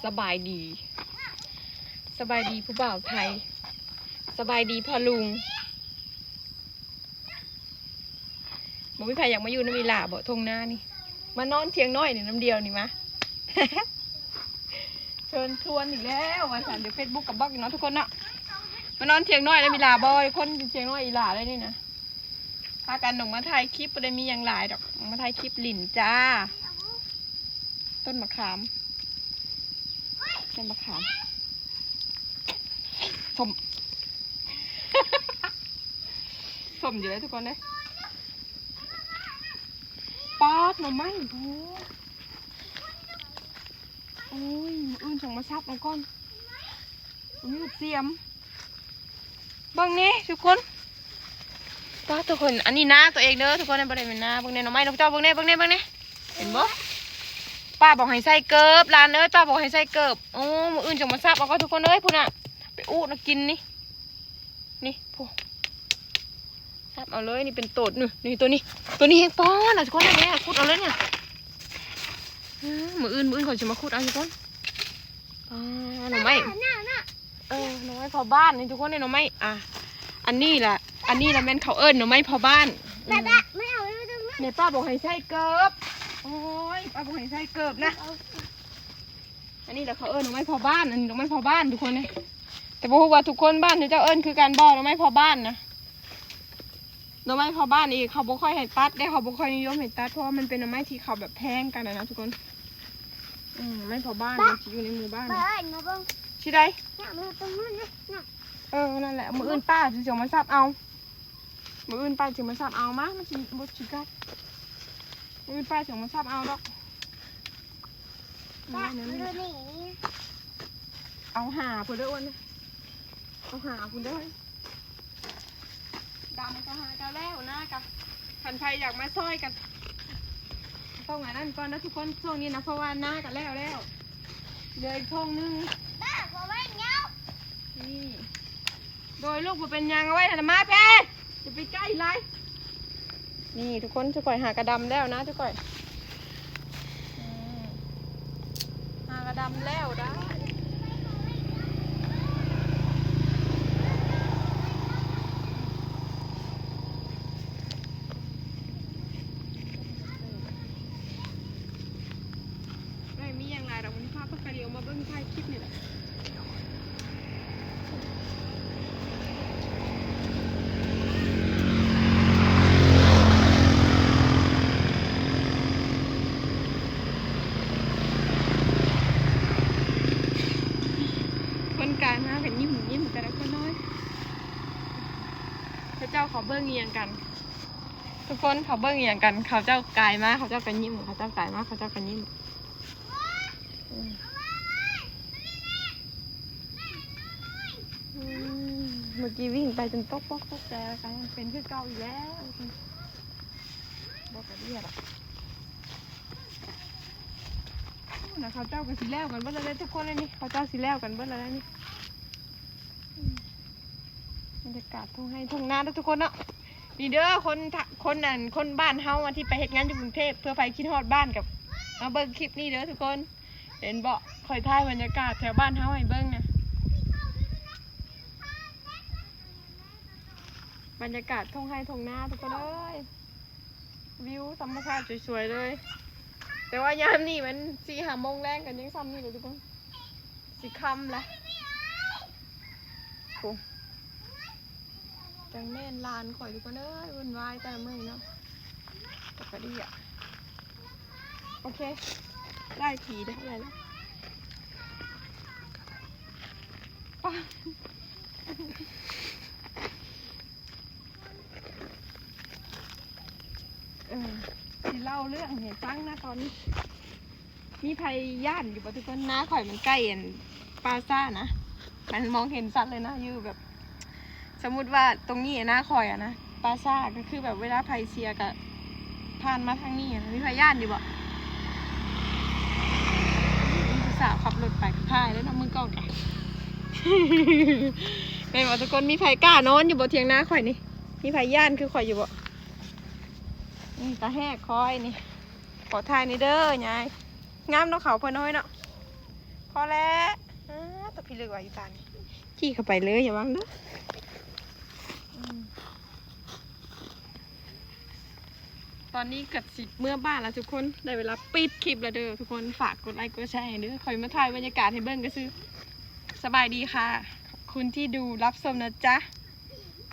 ສະບາຍດີ ສະບາຍດີຜູ້ບ່າວໄທ ສະບາຍດີພໍ່ລຸງ. ບໍ່ມີໃຜຢາກມາຢູ່ນຳອີ່ຫຼ້າບໍ່ ທົ່ງນານີ້? ມານອນຖຽງນ້ອຍນີ້ນຳດຽວນີ້ມາ. ເຊີນຊວນອີກແລ້ວວ່າຊັ້ນ ດຽວເຟສບຸກກໍບລັອກອີກເນາະທຸກຄົນເນາະ. ມານອນຖຽງນ້ອຍນຳອີ່ຫຼ້າບໍ່? ຄົນຖຽງນ້ອຍອີ່ຫຼ້າໄດ໋ນີ້ນະ. ພາກັນອອກມາຖ່າຍຄລິບ ບໍ່ໄດ້ມີຫຍັງຫຼາຍດອກ ອອກມາຖ່າຍຄລິບຫຼິ້ນຈ້າ. ຕົ້ນມະຂາມ ຕົ້ນມະຂາມ ສົ້ມ ສົ້ມຢູ່ເດ້ທຸກຄົນເດ້. ປາດ ໜໍ່ໄມ້ ໂອ້ ໂອ້ຍ ມື້ອື່ນຈັ່ງມາສັບເອົາກ່ອນ. ມີບັກສຽມ ເບິ່ງນີ້ທຸກຄົນ. ປ້າ ທຸກຄົນ ອັນນີ້ນາຕົວເອງເດີທຸກຄົນ ບໍ່ໄດ້ແມ່ນນາ. ເບິ່ງແນ່ໜໍ່ໄມ້ ນ້ອງເຈົ້າ ເບິ່ງແນ່ ເບິ່ງແນ່ ເບິ່ງແນ່ ເຫັນບໍ່? ປ້າບອກໃຫ້ໃສ່ເກີບ ຫຼານເອີຍ ປ້າບອກໃຫ້ໃສ່ເກີບ. ໂອ້ ມື້ອື່ນຈັ່ງມາສັບເອົາກ່ອນທຸກຄົນເອີຍ. ພຸ້ນນະ ໄປອູດນະກິນນີ້ ນີ້ ໂອ້ ສັບເອົາເລີຍ. ນີ້ເປັນໂຕດ ນີ້ ນີ້ ໂຕນີ້ ໂຕນີ້ແຮງປ້ອນນະທຸກຄົນ ນີ້ ຂຸດເອົາເລີຍນີ້. ອືມ ມື້ອື່ນ ມື້ອື່ນຂ້ອຍຊິມາຂຸດເອົາທຸກຄົນ. ປ້າ ໜໍ່ໄມ້ ໜ້າ ໜ້າ ເອີ ໜໍ່ໄມ້ເຜົາບ້ານນີ້ທຸກຄົນ ໜໍ່ໄມ້ ອ່າ ອັນນີ້ລະ ອັນນີ້ລະແມ່ນເຂົາເອີ້ນໜໍ່ໄມ້ເຜົາບ້ານ. ອືມ ແມ່ ປ້າບອກໃຫ້ໃສ່ເກີບ. ໂອ້ຍ ປ້າບອກໃຫ້ໃສ່ເກີບນະ. ອັນນີ້ລະເຂົາເອີ້ນໜໍ່ໄມ້ເຜົາບ້ານ ອັນນີ້ໜໍ່ໄມ້ເຜົາບ້ານທຸກຄົນເດ້. ແຕ່ບໍ່ຮູ້ວ່າທຸກຄົນບ້ານເຈົ້າເອີ້ນຄືກັນບໍ່ ໜໍ່ໄມ້ເຜົາບ້ານນະ. ໜໍ່ໄມ້ເຜົາບ້ານນີ້ເຂົາບໍ່ຄ່ອຍໃຫ້ຕັດເດ້ ເຂົາບໍ່ຄ່ອຍນິຍົມໃຫ້ຕັດ ເພາະວ່າມັນເປັນໜໍ່ໄມ້ທີ່ເຂົາແບບແພງກັນນະທຸກຄົນ. ອືມ ໜໍ່ໄມ້ເຜົາບ້ານມັນຊິຢູ່ໃນໝູ່ບ້ານ ມາເບິ່ງ ຊິໄດ້ ເອີ ນັ້ນແຫຼະ ມື້ອື່ນປ້າຊິເອົາມາສັບເອົາ. ມື້ອື່ນປ້າຊິມາສັບເອົາ ມາ ມັນຊິບໍ່ຊິກັດ. ມື້ອື່ນປ້າຊິມາສັບເອົາດອກ. ເອົາຫາພຸ້ນເດີ ເອົາຫາພຸ້ນເດີ. ດຳກໍຫາກໍແລ້ວນາ ກະຄັນໃຜຢາກມາຊ່ອຍກໍຕ້ອງອັນນັ້ນກ່ອນນະທຸກຄົນ ຊ່ວງນີ້ນະ ເພາະວ່ານາກໍແລ້ວແລ້ວ ເຫຼືອອີກທົ່ງໜຶ່ງ. ນີ້ ໂດຍລູກບໍ່ເປັນຫຍັງ ເອົາໄວ້ຫັ້ນນະ ມາແພ ຢ່າໄປໃກ້ຫຼາຍ. ນີ້ທຸກຄົນ ຈຸຂ້ອຍຫາກະດຳແລ້ວນະ ຈຸຂ້ອຍ ອືມ ຫາກະດຳແລ້ວດາ. ບໍ່ໄດ້ມີຫຍັງຫຼາຍດອກ ມື້ນີ້ພາພວກກະດຽວມາເບິ່ງຖ່າຍຄລິບນີ້ແຫຼະ. ຄົນກາຍມາກໍຍິ້ມໆ ແຕ່ລະຄົນນ້ອຍ. ເຂົາເຈົ້າເຂົາເບິ່ງອີ່ຫຍັງກັນ ທຸກຄົນ ເຂົາເບິ່ງອີ່ຫຍັງກັນ? ເຂົາເຈົ້າກາຍມາ ເຂົາເຈົ້າກໍຍິ້ມ ເຂົາເຈົ້າກາຍມາ ເຂົາເຈົ້າກໍຍິ້ມ. ອືມ ອືມ ເມື່ອກີ້ວິ່ງໄປຈົນຕົກອົກຕົກໃຈ ແລ້ວກໍຍັງເປັນຄືເກົ່າອີກແລ້ວ. ບໍ່ກະເດຍດອກ. ໂອ້ ນະ ເຂົາເຈົ້າກໍຊິແລ້ວກັນເບິດແລ້ວເດ້ທຸກຄົນເລີຍນີ້ ເຂົາເຈົ້າຊິແລ້ວກັນເບິດແລ້ວນີ້. ອືມ ບັນຍາກາດທົ່ງໄຮ່ທົ່ງນາເດີທຸກຄົນເນາະ. ນີ້ເດີ ຄົນ ຄົນ ອັນ ຄົນບ້ານເຮົາທີ່ໄປເຮັດງານຢູ່ກຸງເທບ ເພື່ອໃຜຄິດຮອດບ້ານກໍມາເບິ່ງຄລິບນີ້ເດີທຸກຄົນ. ເຫັນບໍ່ ຂ້ອຍຖ່າຍບັນຍາກາດແຖວບ້ານເຮົາໃຫ້ເບິ່ງນະ. ບັນຍາກາດທົ່ງໄຮ່ທົ່ງນາທຸກຄົນເອີຍ ວິວທຳມະຊາດສວຍໆເລີຍ. ແຕ່ວ່າຍາມນີ້ມັນສີ່ຫ້າໂມງແລງກໍຍັງຊ່ຳນີ້ເລີຍທຸກຄົນ ຊິຄ່ຳແລ້ວ. ໂອ້ ຈັ່ງແມ່ນຫຼານຂ້ອຍທຸກຄົນເອີຍ ວຸ່ນວາຍແຕ່ລະມື້ເນາະ ແຕ່ກໍດີອະ. ໂອເຄ ໄດ້ທີ່ເດ້ ເທົ່າໃດແລ້ວ? ເອີ ຊິເລົ່າເລື່ອງໃຫ້ຟັງນະ ຕອນນີ້ມີໃຜຢ້ານຢູ່ບໍ່ທຸກຄົນ? ນາຂ້ອຍມັນໃກ້ອັນປ່າຊ້ານະ ມັນມອງເຫັນຊັດເລີຍນະ ຢູ່ແບບ ສົມມຸດວ່າຕົງນີ້ນາຂ້ອຍອະນະ ປ່າຊ້າ ກໍຄືແບບເວລາໃຜເສຍກໍຜ່ານມາທາງນີ້ອະ. ມີໃຜຢ້ານຢູ່ບໍ່? ຜູ້ສາວຂັບລົດໄປກໍຖ່າຍແລ້ວເນາະ ມືກ້ອງກະ ແມ່ນບໍ່ທຸກຄົນ? ມີໃຜກ້ານອນຢູ່ບໍ່ ຖຽງນາຂ້ອຍນີ້? ມີໃຜຢ້ານຄືຂ້ອຍຢູ່ບໍ່? ນີ້ຕາແຮກຂ້ອຍນີ້ ຂໍຖ່າຍແດ່ເດີຍາຍ. ງາມເນາະ ເຂົາເພິ່ນນ້ອຍເນາະ. ພໍແລ້ວ. ອ້າ ຕົວພິລຶກວ່າຢູ່ຕານີ້ ຈີ່ເຂົ້າໄປເລີຍ ຢ່າຫວັງເດີ. ອືມ ຕອນນີ້ເກືອບຊິເມືອບ້ານແລ້ວທຸກຄົນ ໄດ້ເວລາປິດຄລິບແລ້ວເດີທຸກຄົນ. ຝາກກົດໄລກົດແຊໃຫ້ເດີ ຂ້ອຍມາຖ່າຍບັນຍາກາດໃຫ້ເບິ່ງກະຊື່. ສະບາຍດີຄ່ະ ຂອບຄຸນທີ່ດູຮັບຊົມນະຈະ.